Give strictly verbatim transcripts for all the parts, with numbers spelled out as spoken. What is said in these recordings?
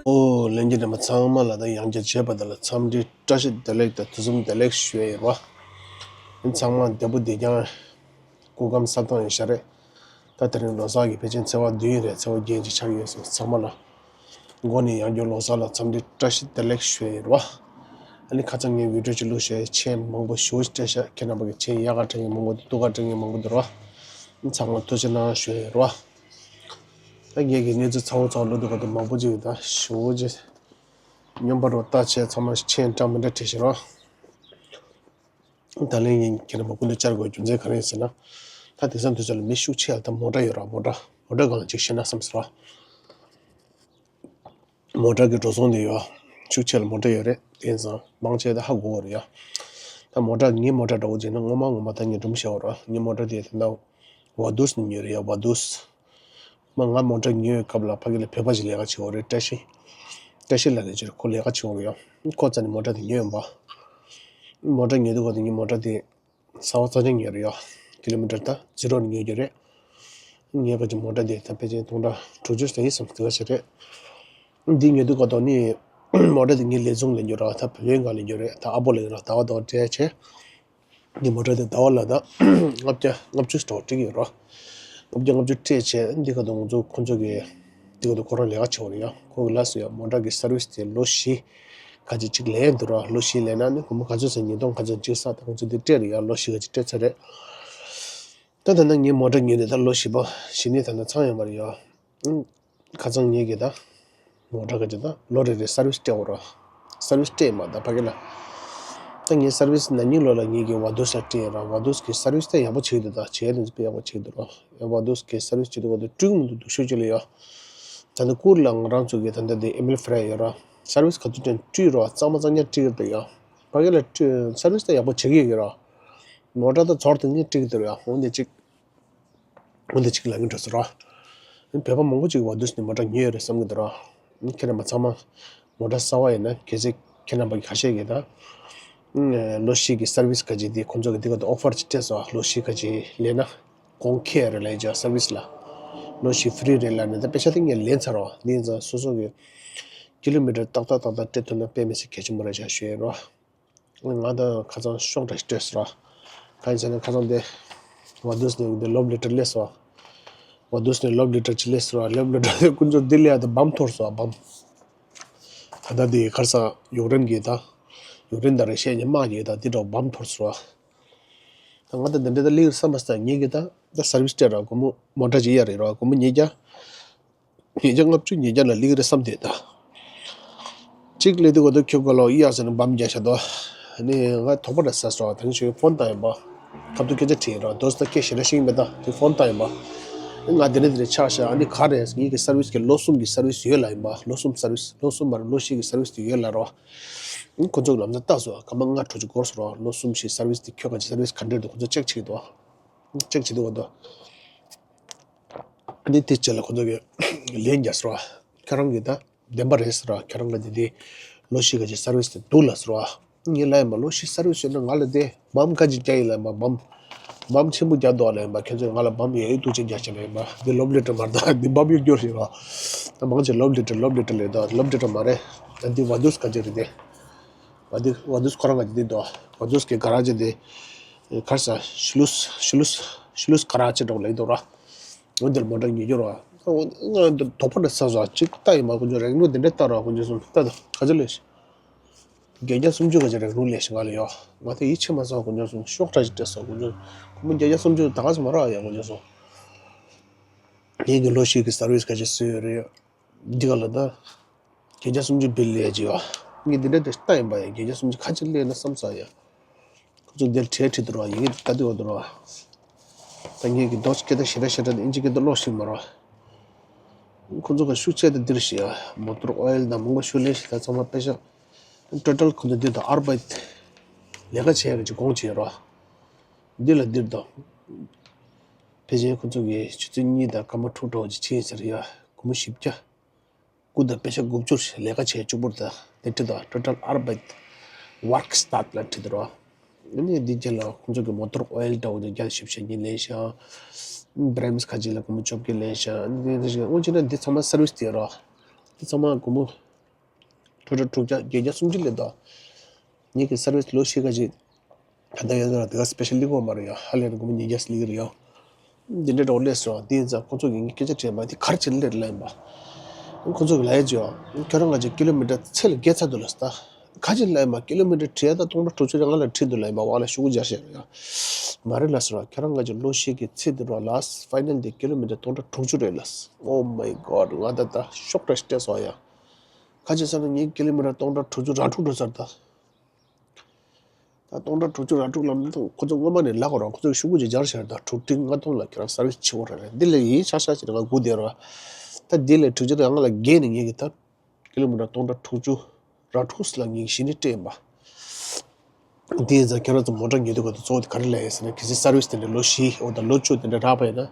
ཨོ་ལྷན་རྒྱས་རྣམ་པ་ཚང་མ་ལ་དང་ཡང་བསྐྱར་མཇལ་བ་དང་ལ་འཚམས་འདྲི་བཀྲ་ཤིས་བདེ་ལེགས་དང་དུས་གསུམ་བདེ་ལེགས་ཞུ་ཡི་རོ། ཚང་མ་བདེ་པོ་བདེ་རྐྱང་སྐུ་ཁམས་བཟང་ཐང་ཡིན་ཤག་རེད། ད་དེ་རིང་ལོ་གསར་གྱི་ཕལ་ཆེར་ཚེས་པ་བདུན་རེད། ཚེས་པ་བརྒྱད་ཅིག་ཆགས་ཡོད་སོང་། ཚང་མ་ལ་འགོ་ནས་ཡང་བསྐྱར་ལོ་གསར་ལ་འཚམས་འདྲི་བཀྲ་ཤིས་བདེ་ལེགས་ཞུ་ཡི་རོ། ཨ་ནི་ཁ་སང་ངས་བི་ཌིའོ་ཅིག་བླུགས་བྱས་མཆན་མང་པོ་ཞེ་པོ་ཅིག་སྤྲད་ཤག་ཁྱེད་རྣམ་པ་གིས་མཆན་ཡག་ག་སྤྲད་མཁན་མང་པོ་འདུག་སྡུག་ག་སྤྲད་མཁན་མང་པོ་འདུག་རོ། ཚང་མ་ཐུགས་རྗེ་གནང་ཞུ་ཡི་རོ། ད་ངེད་ཀྱི་གནས་ཚུལ་ཚ་བོ་ཚ་བོ་ལོ་འདུག་ག་དུ་མང་པོ་ཅིག་ད་ཞུ་ཅིག་སྙོམས་པ་རོ་ལྟ་བྱས་ཚང་མ་མཆན་འདྲ་མི་འདྲ་བྲིས་ཤིག་རོ། ད་ལན་ཡིན་ཁྱེད་རང་མ་ཀུན་ཏུ་བཅར་དགོས་རྒྱུ་མཚན་ག་རེ་ཡིན་ཟེར་ན། ད་དེང་སང་དུས་ཚོད་ལ་མི་ཤུགས་ཆེ་ཡ་ད་མོ་ཊ་ཡོད་ར། མོ་ཊ་མོ་ཊ་སྒང་ལ་ཅིག་བཤད་ན་བསམ་སོང་ར། མོ་ཊ་གི་འགྲོ་སོང་དེ་ཡོད། ཤུགས་ཆེ་ལ་མོ་ཊ་ཡོད་རེད། དེང་སང་མང་ཆེ་ད་ཧ་གོ་གི་རེད་ཡ། ད་མོ་ཊ་ངའི་མོ་ཊ་འདྲ་བོ་བྱས་ན་སྔོན་མ་སྔོན་མ་ད་ངས་སྒྲུང་བཤད་པ་ར། ངའི་མོ་ཊ་དེ་ད་ལྟ་ཝ་དུས་ནས་ཉོས་རེད་ཡ། ཝ་དུས། མ་ང་མོ་ཊ་ཉོས་སྐབས་ལ་ཕ་གི་ལ་བོད་པ་ཞིག་ལས་ཀ་བྱེད་འོ་རེད། བཀྲ་ཤིས། བཀྲ་ཤིས་ལགས་ནས་ཅིར་ཁོ་ལས་ཀ་བྱེད་འོ་རེད་ཡ། ཁོ་རྩ་ནས་མོ་ཊ་དེ་ཉོས་ཡིན་པ། མོ་ཊ་ཉོས་དུས་ག་དུས་ངའི་མོ་ཊ་དེ་ས་བ་རྩ་ཆེན་ཉོས་རེད་ཡ། ཀི་ལོ་མི་ཊར་ད་ཛི་རོ་ནས་ཉོས་རྒྱུ་རེད། ངས་ག་ཅིག་མོ་ཊ་དེ་ད་ཕལ་ཆེར་སྟོང་ཕྲག་དྲུག་ཅུ་ཙམ་ཡིན་བསམ་དེ་ག་ཞིག་རེད། འདི་ཉོས་དུས་ག་དུས་ནི་མོ་ཊ་དེ་ངའི་ལས་ཟུང་ལས་རྒྱུ་ར། ད་བོད་ཡོན་ག་ལས་རྒྱུ་རེད། ད་ཨ་པོ་ལས་ར། ཟླ་བ་ཟླ་བ་སྤྲད་བྱས། ངའི་མོ་ཊ་དེ་ཟླ་བ་ལ་ད་ལྔ་བརྒྱ་ལྔ་བཅུ་ཙམ་སྤྲད་ཀྱི་ཡོད་ར། ལྔ་བརྒྱ་ལྔ་བཅུ་སྤྲད་བྱས་འདི་ག་དུས་ང་ཚོ་ཁོང་ཚོ་གི་འདི་ག་དུས་ཁོ་རང་ལས་ཀ་བྱེད་འོ་རེད་ཡ། ཁོ་གི་ལགས་སོ་ཡ། མོ་ཊ་གི་སར་ཝི་སི་དེ་ལོ་བཞི་ག་ཅིག་ཅིག་ལེན་འདུག་ར། ལོ་བཞི་ལེན་ན་ནི་སྒོར་མོ་ག་ཚོད་ཟེར་ཉིས་སྟོང་ག་ཚོད་ཅིག་ས་ད་ཁོང་ཚོ་འདི་སྤྲད་རེད་ཡ། ལོ་བཞི་ག་ཅིག་སྤྲད་ཚར་རེད། ད་ད་ནི་ངའི་མོ་ཊ་ཉོས་ནས་ད་ལོ་བཞི་པ་བཞི་ནས་ད་ནི་ཚང་ཡོད་མ་རེད་ཡ། ཨང་། ཁ་སང་ངེད་ཀྱིས་ད་མོ་ཊ་ག་ཅིག་ད་ལོ་རེ་རེ་སར་ཝི་སི་སྤྲད་འོ་ར། སར་ཝི་སི་སྤྲད་མ་ད་ཕ་གི་ལ། ད་ངའི་སར་ཝི་སི་ན་ནིང་ལོ་ལ་ངེད་ཀྱིས་ཝ་དུས་ལ་སྤྲད་ཡོད་ར། ཝ་དུས་ཀྱི་སར་ཝི་སི་ད་ཡག་པོ་བྱེད་ཀྱི་འདུག་ད་བྱས་ནས་དཔེ་ཡག་པོ་བྱེད་ཀྱི་འདུག་ར། ཝ་དུས་ཀྱི་སར་ཝི་སི་བྱེད་དུས་ག་དུས་སྤྲོད་མི་འདུག་སྡུག་ཤོས་ཅིག་ལ་ཡ། ད་ནི་ཀུར་ལ་ང་རང་ཚོ་གི་ད་ལྟ་དེ་ཨི་མེལ་ཧྥི་ར་ཡོད་ར། སར་ཝི་སི་ག་དུས་དྲན་སྤྲོད་ར་གཙང་མ་གཙང་རྐྱང་སྤྲད་ཀྱི་འདུག་ཡ། ཕ་གི་ལ་སྤྲོད་སར་ཝི་སི་ད་ཡག་པོ་བྱེད་ཀྱི་ཡོད་ཀྱི་ར། མོ་ཊ་ད་ཚོར་དེ་ངས་སྤྲད་ཀྱི་འདུག་ར། འོན་ཏེ་ཅིག་འོན་ཏེ་གཅིག་ལབ་ཀྱི་འགྲོ་ཟེར་རོ། བོད་པ་མང་པོ་ཅིག་ཝ་དུས་ནས་མོ་ཊ་ཉོས་ཡོད་རེད་བསམ་གྱི་འདུག་རོ། ཁྱེད་རྣམ་པ་ཚང་མ་མོ་ཊ་གསར་པ་ཡིན་ན་གལ་སྲིད་ཁྱེད་རྣམ་པ་ཁ་ཤས་ཀྱིས་ད་ལོ་གཅིག་གི་སར་ཝི་སི་ག་ཅིག་དེ་ཁོང་ཚོ་གི་དེ་ག་དུ་ཨོ་ཕར་ཅིག་སྤྲད་སོང་། ལོ་གཅིག་ག་ཅིག་ལེན་ན་གོང་ཁེ་རེད་ལབ་ཀྱི་སར་ཝི་སི་ལ། ལོ་གཅིག་ཧྥི་རི་རེད་ལབ་ནས་ད་པེ་ཤ་དེ་ངས་ལེན་ཚར་རོ། ལེན་ཚར་སོ་སོ་གི་ཀི་ལོ་མི་ཊར་ཏག་ཏག་ཏག་ཏག་སྤྲད་ཐུབ་ན་དཔེ་མི་སྲིད་གལ་ཆེན་པོ་རེད་ཤག་ཞུ་ཡས་རོ། ང་ད་ཁ་སང་ཤོག་འདྲ་ཞིག་སྤྲད་སོང་ར། གང་ཡིན་ཟེར་ན་ཁ་སང་དེ་ཝ་དུས་ནས་འདི་ལོབ་ལེ་ཊར་སླེབས་སོང་། ཝ་དུས་ནས་ལོབ་ལེ་ཊར་ཅིག་སླེབས་སོང་ར། ལོབ་ལེ་ཊར་དེ་ཀུན་སྤྱོད་འདི་ལས་ཡ་དེ་བམ་འཐོར་སོང་བམ། ད་ལྟ་དེ་ཁར་ས་ཡུཀ་རེན་གྱི་ད་ཡུཀ་རེན་དང་རེ་ཤི་ཡ་གཉིས་དམག་གི་ད་འདི་འདྲ་བམ་འཐོར་སོང་ར། ད་ང་ད་འདི་འདྲ་ད་ལེགས་བསམ་པ་ས་ངེད་ཀྱི་ད་ད་སར་ཝི་སི་སྤྲད་ར། སྒོར་མོ་མོ་ཊ་ཅིག་གཡར་རེད་ར། སྒོར་མོ་ཉིས་བརྒྱ། ཉིས་བརྒྱ་ལྔ་བཅུ་ཉིས་བརྒྱ་ལ་སླེབས་ཀྱི་རེད་བསམ་བསྡད་ད། གཅིག་སླེབས་དུས་ག་དུས་ཁྱོད་ག་ལོ་ཨི་ཡ་ཟེར་ནས་བམ་རྒྱག་བཞག་འདུག་ཨ་ནི་ང་དོགས་པ་འདྲ་ཟ་སོང་། ད་ནི་ཞུ་ཕོན་བཏང་ཡིན་པ། ཁ་ཐུག་སྐད་ཆ་དྲིས་ར། དོ་ས་ད་སྐད་ཞེ་དྲག་ཤེས་ཀྱི་མེད་ད། དེ་ཕོན་བཏང་ཡིན་པ། ཨ་ནི་ང་དེ་ནས་དེ་ནས་ཆགས་ཤག་ཨ་ནི་ག་རེ་ངེད་ཀྱི་སར་ཝི་སི་གི་ལོ་གསུམ་གྱི་སར་ཝི་སི་ཡོད་ལབ་ཡིན་པ། ལོ་གསུམ་སར་ཝི་སི། ལོ་གསུམ་མ་རེད། ལོ་བཞི་གི་སར་ཝི་སི་དེ་ཡོད་ལབ་ར། ཨ་ནི་ཁོ་ཚོ་གི་ལམ་སང་ལྟ་སོང་། སྐར་མ་ལྔ་དྲུག་ཅིག་འགོར་སོང་ར། ལོ་གསུམ་བཞི་སར་ཝི་སི་དེ་ཁྱོད་ག་ཅིག་སར་ཝི་སི་ག་འདྲས་འདུག་ཁོ་ཚོ་ཅེག་བྱེད་ཀྱི་འདུག་ཅེག་བྱེད་དུས་ག་དུས། ཨ་ནི་དེ་རྗེས་ལ་ཁོ་ཚོ་གིས་ལན་རྒྱག་སོང་ར། ཁྱོད་རང་གིས་ད་བདེན་པ་རེད་ཟེར་ར། ཁྱོད་རང་གིས་དེ་དེ་ལོ་བཞི་ག་ཅིག་སར་ཝི་སི་དེ་འདུག་ལབ་སོང་ར། ངས་ལབ་ཡིན་པ། ལོ་བཞི་སར་ཝི་སི་ཡོད་ན་ང་ལ་དེ་བམ་ག་ཅིག་རྒྱག་ཡིན་ལབ་ཡིན་པ། བམ་བམ་ཆེན་པོ་རྒྱག་འདུག་ལབ་ཡིན་པ། ཁྱོད་ཚོས་ང་ལ་བམ་ཡོད་ཡོད་ཐུགས་རྗེ་རྒྱག་བྱས་ལབ་ཡིན་པ། འདི་ལོབ་ལེ་ཊར་མ་རེད་ད། འདི་བམ་གཡུག་རྒྱུ་རེད་ར། ད་མང་ཆེ་ལོབ་ལེ་ཊར་ལོབ་ལེ་ཊར་ལབ་ད། ལོབ་ལེ་ཊར་མ་རེད། ད་འདི་ཝ་དུས་ག་ཅིག་རེད་དེ། ཝ་དུས་ཝ་དུས་ཁོ་རང་ག་ཅིག་འདི་འདུག་ཝ་དུས་ཀྱི་ག་ར་ཅིག་འདི། གར་ས་ཤི་ལུས་ཤི་ལུས་ཤི་ལུས་ག་ར་ཅིག་འདྲ་བོ་ལབ་ཀྱི་འདུག་ར། འོ་འདིར་མོ་ཊ་ཉོ་རྒྱུ་ར། ང་འདི་དོགས་པ་འདྲ་ཟ་སོང་། ཅིག་ལྟ་ཡིན་པ། དཀོན་མཆོག་རིང་ལུགས་འདི་འདྲ་ལྟ་ར། དཀོན་མཆོག་གསུམ་ལྟ་དང་ག་ཚོད་ལས་ཤིག་བརྒྱད་བརྒྱ་སུམ་ཅུ་ག་ཅིག་རིང་ལུགས་ལས་ཤིག་ང་ལ་ཡོད། ང་དེ་ཡིད་ཆེས་མ་སོང་། དཀོན་མཆོག་གསུམ་ཤོག་ཁྲ་ཅིག་སྤྲད་སོང་། དཀོན་མཆོག་སྒོར་མོ་བརྒྱད་བརྒྱ་སུམ་ཅུ་ད་ག་ཚོད་མ་རག་ཡ། དཀོན་མཆོག་གསུམ་ངེད་ཀྱི་ལོ་ཞིག་གི་སར་ཝི་སི་ག་ཅིག་བཟོས་ཡོད་རེད། འདི་ག་ལ་ད་བརྒྱད་བརྒྱ་སུམ་ཅུ་བིལ་ལས་ཀྱི་ཡོད། ངས་འདི་འདྲ་དེ་ལྟ་ཡིན་པ་ཡ། བརྒྱད་བརྒྱ་སུམ་ཅུ་ག་ཅིག་སླེབས་ན་བསམ་ས་ཡ། ཁོ་ཚོ་འདིར་གྲལ་ཁྲིད་དུ་ར། ཡིན་གྱི་ལྟ་དུས་འོ་དུ་ར། ད་ངེད་ཀྱི་རྡོ་སྐད་ད་ཞེ་དྲག་ཞེ་དྲག་ནི་ཨིན་ཇི་སྐད་ད་ཀློག་ཤེས་མ་ར། ཁོ་ཚོ་ག་ཤུགས་ཆེ་ད་འདིར་ཞེ་ཡ། མོ་ཊར་ཨོ་ཡལ་དང་མང་པོ་ཤུགས་ལེན་ཞེ་ད་ཚང་མ་པེ་ཤ། ཊོ་ཊལ་ཁོ་ཚོ་འདི་ད་ཨར་བའི་ལས་ཀ་བྱས་ཡ་གི་ཅིག་གོང་བྱས་ར། འདི་ལ་འདིར་དང་། ཕལ་ཆེར་ཁོ་ཚོ་གི་ཆུ་ཚོད་གཉིས་དང་སྐར་མ་དྲུག་འདྲ་བོ་ཅིག་ཕྱིན་ཟེར་ཡ། སྒོར་མོ་བཞི་བརྒྱ། སྐུ་ད་པེ་ཤ་དགུ་བཅུ་ལས་ཀ་བྱས་བཅུག་པོར་ད་དེ་ཁྲིད་དོ། ཊོ་ཊལ་ཨར་བའེཊ་ཝརྐ་སི་ཊཱཊ་ལ་ཁྲིད་དོ་རོ། ཨ་ནི་འདི་རྗེས་ལ་ཁོང་ཚོ་གི་མོ་ཊར་ཨོ་ཡལ་འདྲ་བོ་འདི་རྒྱ་ཞིབ་བཤད་ཉིན་ལེན་ཤག་བྲེམ་སི་ཁ་ཅིག་ལ་སྒོར་མོ་བཅོ་བརྒྱད་ལེན་ཤག་ཨ་ནི་འདི་འདི་ཞིག་འོན་ཅི་ན་འདི་ཚང་མ་སར་ཝི་སི་དེ་རོ། འདི་ཚང་མ་སྒོར་མོ་ཁྲི་ཕྲག་དྲུག་བརྒྱ་བརྒྱད་བརྒྱ་སུམ་ཅུ་ལེན་དོ། ངེད་ཀྱི་སར་ཝི་སི་ལོ་ཤི་ཁ་ཅིག་ད་ལྟ་ཡོད་ན་དེ་ག་སི་པེ་ཤལ་ལི་གོ་མ་རེད་ཡ། ཧ་ལས་ན་སྒོར་མོ་ཉིས་བརྒྱ་སི་ལི་གི་རེད་ཡ། འདི་འདྲའི་འགྲོ་ལས་སོ། དེ་ཡིན་ཙང་ཁོ་ཚོ་གི་ངས་སྐད་ཆ་དྲིས་མ་དེ་གར་ཕྱིན་ལེར་ལ་ཡིན་པ། ཁོ་ཚོ་གི་ལ་ཡ་ཅི་ཡ། ཁྱོད་རང་ང་ཅིག་ཀི་ལོ་མི་ཊར་ཚད་ལ་བརྒལ་ཚར་འདུག་ལ་ས། ག་ཅིག་ལ་ཡིན་པ་ཀི་ལོ་མི་ཊར་བྲི་ཡ་ད་སྟོང་ཕྲག་དྲུག་ཅུ་རེ་ལྔ་ལ་བྲིས་འདུག་ལ་ཡིན་པ་བ་ལ་ཤུ་གུ་སྦྱར་བཤད་རེད་ཡ། མ་རེད་ལ་ཟེར་བ། ཁྱོད་རང་ང་ཅིག་ལོ་ཤི་གི་ཚད་དེ་རོ་ལ་ཕའི་ནལ་དེ་ཀི་ལོ་མི་ཊར་སྟོང་ཕྲག་དྲུག་ཅུ་རེད་ལ། Oh my God ང་ད་ད་ཤོག་དྲ་ཤི་སྟེ་སོ་ཡ། ག་ཅིག་ཟེར་ན་ངས་ཀི་ལོ་མི་ཊར་སྟོང་ཕྲག་དྲུག་ཅུ་ར་དྲུག་འགྲོ་ཚར་ད། ད་སྟོང་ཕྲག་དྲུག་ཅུ་ར་དྲུག་ལམ་ཁོ་ཚོ་སྔོན་མ་ནས་ལབ་དགོས་ར། ཁོ་ཚོ་ཤུ་གུ་ཅིག་སྦྱར་བྱས་ད་དྲུག་ཁྲི་ལྔ་སྟོང་ལ་ཁྱེད་རང་སར་ཝི་སི་བྱེད་དགོས་རེད། འདི་ལས་ཡིན་ཤག་ཤག་ཅིག་ང་སྒུག་བསྡད་ར། ད་འདི་ལས་དྲུག་ཅུ་རེ་ལྔ་ལ་བརྒལ་ནས་ངེད་ཀྱི་ད་ཀི་ལོ་མི་ཊར་སྟོང་ཕྲག་དྲུག་ཅུ་ར་དྲུག་ལ་ངེད་ཀྱི་གཞི་ནས་སྤྲད་ཡིན་པ། འདི་ཡིན་ཙང་ཁྱེད་རང་ཚོ་མོ་ཊ་ཉོ་དུས་ག་དུས་གཙོ་བོ་དེ་ག་རེ་ལབ་ཡིན་ཟེར་ན། གལ་སྲིད་སར་ཝི་སི་དེ་འདྲ་ལོ་བཞི་འོ་ད་ལོ་བཅུ་དེ་འདྲ་རག་པ་ཡིན་ན།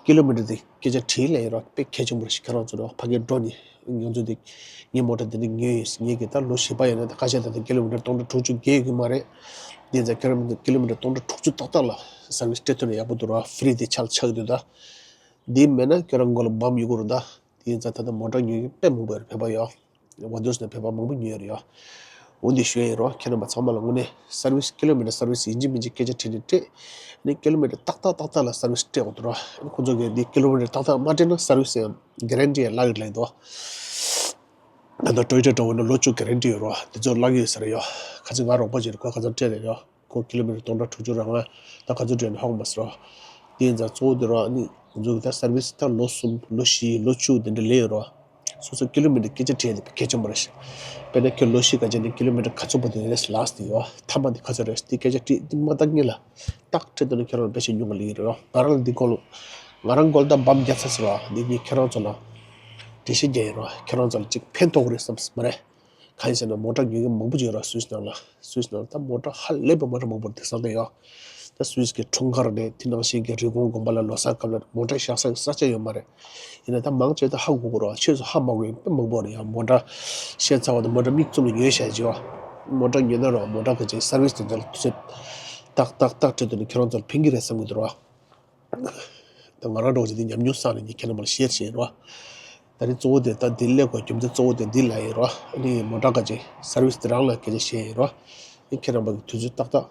ཀི་ལོ་མི་ཊར་དེ་སྐད་ཆ་དྲིས་ལབ་ཡིན་རོགས། དཔེ་གལ་ཆེན་པོ་རེད་ཤག་ཁྱེད་རང་ཚོ་རོགས་ཕ་གིར་འགྲོ་ནས་ང་ཚོ་དེ་ངའི་མོ་ཊ་དེ་འདྲ་ཉོས་ཡིན། ངེད་ཀྱི་ད་ལོ་བཞི་པ་ཡིན་ན་ད་ཁ་ཤས་ད་ལྟ་ཀི་ལོ་མི་ཊར་སྟོང་ཕྲག་དྲུག་ཅུ་བརྒལ་ཡོད་ཀྱི་མ་རེད། དེ་ཡིན་ཙང་ཁྱེད་རང་ཚོ་ཀི་ལོ་མི་ཊར་སྟོང་ཕྲག་དྲུག་ཅུ་ཏག་ཏག་ལ་སར་ཝི་སི་སྤྲད་ཐུབ་ན་ཡག་པོ་འདུག་རོགས། ཕི་རི་དེ་ཆ་ལ་ཆགས་ཀྱི་འདུག་ད། འདི་མེད་ན་ཁྱེད་རང་མགོ་ལ་འབམ་ཡོད་ཀྱི་རེད་ད། དེ་ཡིན་ཙང་ད་ལྟ་མོ་ཊ་ཉོ་མཁན་དཔེ་མང་པོ་ཡོད་རེད་བོད་པ་ཡོད། ཝ་དུས་ནས་བོད་པ་མང་པོ་ཉོས་ཡོད་རེད་ཡ། འོ་འདི་ཞུ་ཡ་ཡིན་རོགས། ཁྱེད་རྣམ་པ་ཚང་མ་ལ་དངོས་གནས་སར་ཝི་སི་ཀི་ལོ་མི་ཊར་སར་ཝི་སི་ཡིན་གཅིག་མིན་གཅིག་སྐད་ཆ་དྲིས་ནས་སྤྲད། ནི་ཀི་ལོ་མི་ཊར་ཏག་ཏག་ཏག་ཏག་ལ་སར་ཝི་སི་སྤྲད་དགོས་འདུག་ར། ཁོ་ཚོ་གིས་འདི་ཀི་ལོ་མི་ཊར་ཏག་ཏག་མ་སྤྲད་ན་སར་ཝི་སི་གྷེ་རན་ཊི་ཡང་བརླག་གི་རེད་འདུག་ད་ལྟ་ཊོ་ཡོ་ཊ་འདྲ་བོ་ནི་ལོ་བཅུ་གྷེ་རན་ཊི་ཡོད་རོགས། དེ་ཚོ་བརླག་གི་ཡོད་ས་རེད་ཡ། ཁ་སང་ང་རོགས་པ་ཅིག་རེད། ཁོ་ཁ་སང་སྤྲད་རེད་ཡ། ཁོ་ཀི་ལོ་མི་ཊར་སྟོང་ཕྲག་དྲུག་ཅུ་རེ་ལྔ་ད་ག་ཚོད་སྤྲད་ནས་ཧ་གོ་མ་སོང་། དེ་ཡིན་ཙང་གཙོ་བོ་དེ་རོགས་ཨ་ནི་ང་ཚོ་གི་ད་སར་ཝི་སི་ད་ལོ་གསུམ་ལོ་བཞི་ལོ་བཅུ་དེ་འདྲ་ལས་ཡོད་རོགས། སོ་སོ་ཀི་ལོ་མི་ཊར་སྐད་ཆ་དྲིས་ཡ་དེ་གལ་ཆེན་པོ་རེད་ཤག་དཔེར་ན་ཁྱོད་ལོ་བཞི་ག་ཅན་ནས་ཀི་ལོ་མི་ཊར་ག་ཚོད་བར་དུ་ཡོད་རེད་ལགས་དེ་ཡོད། མཐའ་མ་དེ་ག་ཚོད་རེད་དེ་སྐད་ཆ་དྲིས་དེ་མ་བརྟག་སྔོན་ལ་ཏག་སྤྲད་དུས་ནི་ཁྱེད་རང་དཔེ་ཞིག་ཉུང་ག་ལི་ཡོད་རོགས། ང་རང་ལ་འདི་སྐོར་ལ་ང་རང་སྐོར་ད་འབམ་རྒྱག་ཚར་ཟེར་བ་འདི་ངས་ཁྱེད་རང་ཚོ་ལ་འགྲེལ་བཤད་རྒྱག་ཡིན་རོགས། ཁྱེད་རང་ཚོ་ལ་ཅིག་ཕན་ཐོགས་ཀྱི་རེད་བསམ་སྲིད་མ་རེད། གང་ཡིན་ཟེར་ན་མོ་ཊ་ཉོ་མཁན་མང་པོ་ཅིག་ཡོད་ར། སུད་སི་ནང་ལ། སུད་སི་ནང་ལ་ད་མོ་ཊ་ཧ་ལས་པའི་མོ་ཊ་མང་པོ་རེད་དེང་སང་ད་ཡོད། ད་སུད་སི་གི་འཁྲུངས་སྐར་རེད། དེ་ནང་བཞིན་གྱི་རི་ཀོན་དགོན་པ་ལ་ལོ་གསར་སྐབས་ལ་མོ་ཊ་བཞག་ས་ས་ཆ་ཡོད་མ་རེད། ཡིན་ན་ད་མང་ཆེ་ད་ཧ་གོ་གི་ར། ཆོས་སུ་ཧ་མ་གོ་མཁན་དཔེ་མང་པོ་རེད་ཡ། མོ་ཊ་བཤད་ཚར་བ་དང་མོ་ཊ་མིག་བཙུམ་ནས་ཉོས་བཞག་ཅིག་ཡོད། མོ་ཊ་ཉོས་ན་ར་མོ་ཊ་གི་ཅིག་སར་ཝི་སི་དེ་ཚོ་ལ་དུས་ཚོད་ཏག་ཏག་ཏག་སྤྲད་དུས་ནི་ཁྱེད་རང་ཚོ་ལ་ཕན་གྱི་རེད་བསམ་གྱི་འདུག་ར། ད་ང་རང་འདྲ་བོ་ཅིག་འདི་ཉམས་མྱོང་བསགས་ནས་ངས་ཁྱེད་རྣམ་པ་ལ་ཤེར་བྱས་ཡིན་རོགས། ད་རེས་གཙོ་བོ་དེ་ད་འདི་སླེབས་དགོས་རྒྱུ་མཚན་གཙོ་བོ་དེ་འདི་ལ་ཡིན་རོགས། ཨ་ནི་མོ་ཊ་ག་ཅིག་སར་ཝི་སི་དེ་རང་ལ་སྐད་ཆ་བཤད་ཡིན་རོགས། ཨ་ནི་ཁྱེད་རྣམ་པ་གི་དུས་ཚོད་ཏག་ཏག་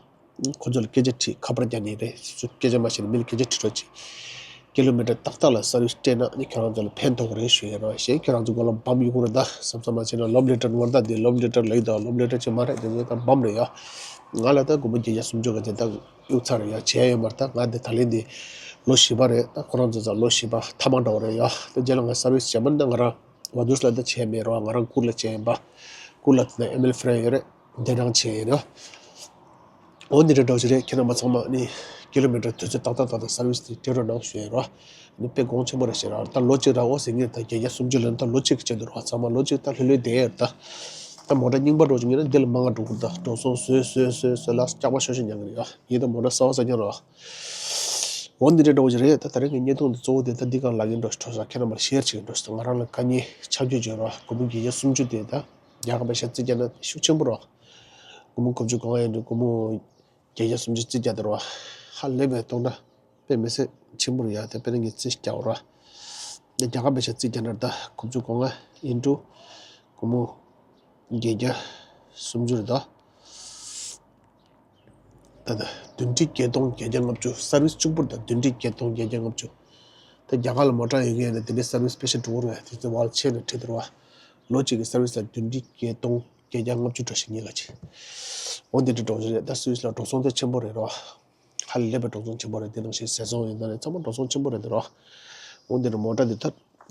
ཁོ་ཚོ་ལ་སྐད་ཆ་དྲིས་ཁ་པར་རྒྱག་ནི་རེད། སུ་སྐད་ཆ་མ་བཤད་ན་མི་ལ་སྐད་ཆ་དྲི་རོགས་གྱིས། ཀི་ལོ་མི་ཊར་ཏག་ཏག་ལ་སར་ཝི་སི་སྤྲད་ན་ཨ་ནི་ཁྱེད་རང་ཚོ་ལ་ཕན་ཐོགས་རེད་ཞུ་ཡིན་རོགས། གཞན་ཁྱེད་རང་ཚོ་མགོ་ལ་འབམ་ཡོད་རེད་ད་བསམ་བསམ་མ་བྱས་ན་ལོབ་ལེ་ཊར་ནོར་ད་འདི་ལོབ་ལེ་ཊར་ཅིག་མ་རེད། དེ་ཚོ་ད་འབམ་རེད་ཡ། ང་ལ་ད་སྒོར་མོ་བརྒྱད་བརྒྱ་སུམ་ཅུ་ག་ཅིག་ད། གཡུག་ཚར་ཡ་བྱས་ཡོད་མ་རེད། ད་ང་འདི་ད་ལན་འདི་ལོ་བཞི་པ་རེད། ད་ཁོ་རང་ཚོ་ཚ་ལོ་བཞི་པ་ཐ་མག་འདྲ་བོ་རེད་ཡ། ད་རྗེས་ལ་ང་སར་ཝི་སི་བྱས་མ་ནི་ད་ང་རང་ཝ་དུས་ལ་ད་བྱས་མེད་རོགས། ང་རང་ཀུར་ལ་བྱས་ཡིན་པ། ཀུར་ལ་དེ་ན་ཨེ་མེལ་ཧྥི་རན་ཡོད་རེད། དེ་རང་བྱས་ཡིན་རོགས། འོ་འདི་འདྲ་འདྲ་བོ་ཞིག་རེད། ཁྱེད་རྣམ་པ་ཚང་མ་ནི་ཀི་ལོ་མི་ཊར་དུས་ཚོད་ཏག་ཏག་ཏག་ཏག་སར་ཝི་སི་དེ་སྤྲད་རོགས་གནང་ཞུ་ཡིན་རོགས། ནི་དཔེ་གོང་ཆེན་པོ་རེད་ཟེར་རོགས། ད་ལོ་གཅིག་ར་འོ་ཟེར་ངེས་ད་བརྒྱད་བརྒྱ་སུམ་ཅུ་ལོན་ད་ལོ་གཅིག་གི་ཆེད་དུ་རོགས། ཚང་མ་ལོ་གཅིག་ད་ལྷོད་ལྷོད་བསྡད་ཡོད་ད། ད་མོ་ཊ་རྙིང་པ་འགྲོ་རྒྱུ་ཡིན་ན་འདི་ལ་མང་ང་འགྲོ་གི་རེད་ད། འགྲོ་སོང་བཟོས་བཟོས་བཟོས་བཟོས་ལ་སྐྱག་པ་ཤོར་ཤོར་ཉན་གི་རེད་ཡ། ངས་ད་མོ་ཊ་གསར་པ་ཟ་མཁན་རེད་བ། འོ་འདི་འདྲ་འདྲ་བོ་ཞིག་རེད་ད། ད་རེས་ངའི་བརྙན་ཐུང་འདི་གཙོ་བོ་དེ་ད་འདི་སྒང་ལབ་ཀྱི་འགྲོ་ཞིག་འགྲོ་ས། ཁྱེད་རྣམ་པར་ཤེར་བྱེད་ཀྱི་འགྲོ་ཞིག་ང་རང་ལ་དཀའ་ངལ་ཆགས་རྒྱུ་བརྗོད་རོགས། སྒོར་མོ་བརྒྱད་བརྒྱ་སུམ་ཅུ་དེ་ད་རྒྱ་གར་པ་ཤ་རྩིས་རྒྱག་ན་ཤུགས་ཆེན་པོ་རེད་བ། སྒོར་མོ་དགུ་བཅུ་གོ་ལྔ་ཡིན་འགྲོ། སྒོར་མོ་བརྒྱད་བརྒྱ་སུམ་ཅུ་རྩིས་རྒྱག་དེ་རེད་བ། ཧ་ལས་པའི་སྟོང་ཕྲག་དཔེ་མི་སྲིད་ཆེན་པོ་རེད་ཡ། དེ་དཔེར་ན་ངས་རྩིས་རྒྱག་རོགས། འདི་རྒྱ་གར་པ་ཤ་རྩིས་རྒྱག་ན་ད་དགུ་བཅུ་གོ་ལྔ་ཡིན་འགྲོ། སྒོར་མོ་བརྒྱད་བརྒྱ་སུམ་ཅུ་རེད་ད། ད་ལྟ་བདུན་ཁྲི་བརྒྱད་སྟོང་བརྒྱད་བརྒྱ་ལྔ་བཅུ། སར་ཝི་སི་གཅིག་པུར་ད་བདུན་ཁྲི་བརྒྱད་སྟོང་བརྒྱད་བརྒྱ་ལྔ་བཅུ། ད་རྒྱ་གར་ལ་མོ་ཊ་ཡོད་མཁན་ཡིན་ན་དེ་འདྲའི་སར་ཝི་སི་པེ་ཤ་འགྲོ་གི་རེད། དེ་ཚོ་བར་ཆད་ནས་ཁྲིད་དེ་རེད་བ། ལོ་གཅིག་གི་སར་ཝི་སི་ལ་བདུན་ཁྲི་བརྒྱད་སྟོང་བརྒྱད་བརྒྱ་ལྔ་བཅུ་འགྲོ་ཞིག་ཉེ་ག་ཅིག་འོ་འདི་འདྲ་འགྲོ་གི་རེད། ད་སུད་སི་ལ་འགྲོ་སོང་དེ་ཆེན་པོ་རེད་རོ། ཧ་ལས་པའི་འགྲོ་སོང་ཆེན་པོ་རེད། དེ་ནང་བཞིན་ཟས་ཚོང་ཡིན་ད་ནས་ཚང་མ་འགྲོ་སོང་ཆེན་པོ་རེད་དེ་རོ། འོ་འདི་འདྲ་མོ་ཊ་འདི་ད་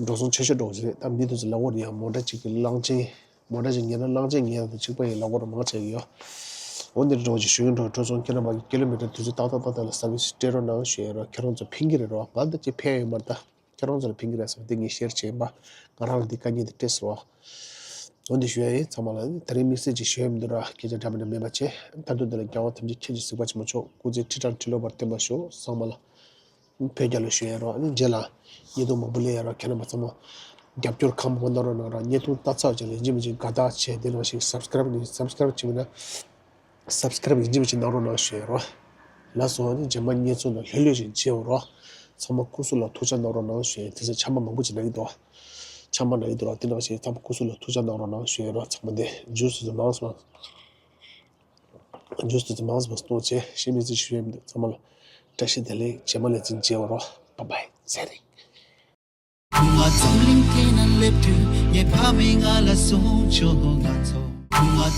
འགྲོ་སོང་ཆེ་ཤོས་འགྲོ་གི་རེད། ད་མི་དེ་ཚོ་ལབ་དགོས་རེད་ཡ། མོ་ཊ་གཅིག་གི་གླང་ཆེན། མོ་ཊ་ཅིག་ཉོས་ན་གླང་ཆེན་ཉོས་ཡ་དང་གཅིག་པ་ཡིན་ལབ་དགོས་རེད། མང་ཆེ་གི་ཡོད། འོ་འདི་འདྲ་འགྲོ་གི་ཞུ་གི་འགྲོ། འགྲོ་སོང་ཁྱེད་རང་མ་གི་ཀི་ལོ་མི་ཊར་དུས་ཚོད་ཏག་ཏག་ཏག་ཏག་ལ་སར་ཝི་སི་སྤྲད་རོགས་གནང་ཞུ་ཡ་རོ། ཁྱེད་རང་ཚོ་ཕན་གི་རེད་རོ། ང་ད་ཅིག་ཕན་ཡོད་མ་རེད་ད། ཁྱེད་རང་ཚོ་ལ་ཕན་གི་རེད་བསམ་དེ་ངས་ཤེར་བྱས་པ། ང་རང་ལ་འདི་དཀའ་ངལ་འདི་སྤྲད་སོང་བ། འོ་འདི་ཞུ་ཡ་ཡིན། ཚང་མ་ལ་ད་རིང་དམིགས་བསལ་ཅིག་ཞུ་ཡ་མི་འདུག་ར། སྐད་ཆ་འདྲ་མི་འདྲ་མེད་པ་བྱས། མཐའ་མཇུག་འདི་ལ་རྒྱལ་བ་ཐམས་ཅད་མཁྱེན་ཅིང་གཟིགས་པ་ཆེན་པོ་མཆོག་སྐུ་ཚེ་ཁྲི་ཕྲག་ཁྲི་ལོ་བར་བརྟན་པར་ཤོག། ཚང་མ་ལ་བོད་རྒྱལ་ལོ་ཞུ་ཡ་རོ། ཨ་ནི་རྗེས་ལ་བརྙན་ཐུང་མང་པོ་སླེབས་ཡ་རོ། ཁྱེད་རྣམ་པ་ཚང་མ་རྒྱབ་སྐྱོར་གང་མང་པོ་གནང་རོགས་གནང་ར། བརྙན་ཐུང་ལྟ་ཚར་རྗེས་ལ་ཡིན་གཅིག་མིན་གཅིག་དགའ་རྟགས་བྱས། དེ་ནང་བཞིན་སབ་སི་ཀ་རབ་ནི་སབ་སི་ཀ་རབ་བྱས་མིན་ན། སབ་སི་ཀ་རབ་ཡིན་གཅིག་མིན་གཅིག་གནང་རོགས་གནང་ཞུ་ཡ་རོ། ལགས་སོ། ཨ་ནི་རྗེས་མ་བརྙན་ཚོགས་ནང་ལྷོད་ལྷོད་བཞིན་མཇལ་བ་རོ། ཚང་མ་སྐུ་གཟུགས་ལ་ཐུགས་ཅག་གནང་རོགས་གནང་ཞུ་ཡ། དེ་ཚོ་ཆམ་པ་མང་པོ་ཅིག་ན་གི་འདུག་ཆམ་པ་ན་གི་འདུག་ར། དེ་འདྲ་བ་བྱས་ཚང་མ་སྐུ་གཟུགས་ལ་ཐུགས་ཅག་གནང་རོགས་གནང་ཞུ་ཡ་རོ། ཚང་མ་དེ་ཇུས་དེ་ཚོ་མང་སོང་། ཇུས་དེ་ཚོ་མང་སོང་བ་སྟོང་བྱས་ཤེས་མི་ཚེ་ཞུ་ཡ་མི་འདུག་ཚང་མ་ལ་བཀྲ་ཤིས་བདེ་ལེགས། རྗེས་མ་ལས་ཚན་མཇལ་བ་རོ། བཱའི་བཱའི། ཚེ་རིང་། བུང་བ་རྫོང་གླིང་དེ་ན་སླེབས་དུས་ངའི་ཕ་མས་ང་ལ་གསུངས་བྱུང་། ང་ཚོ་བུང་བ་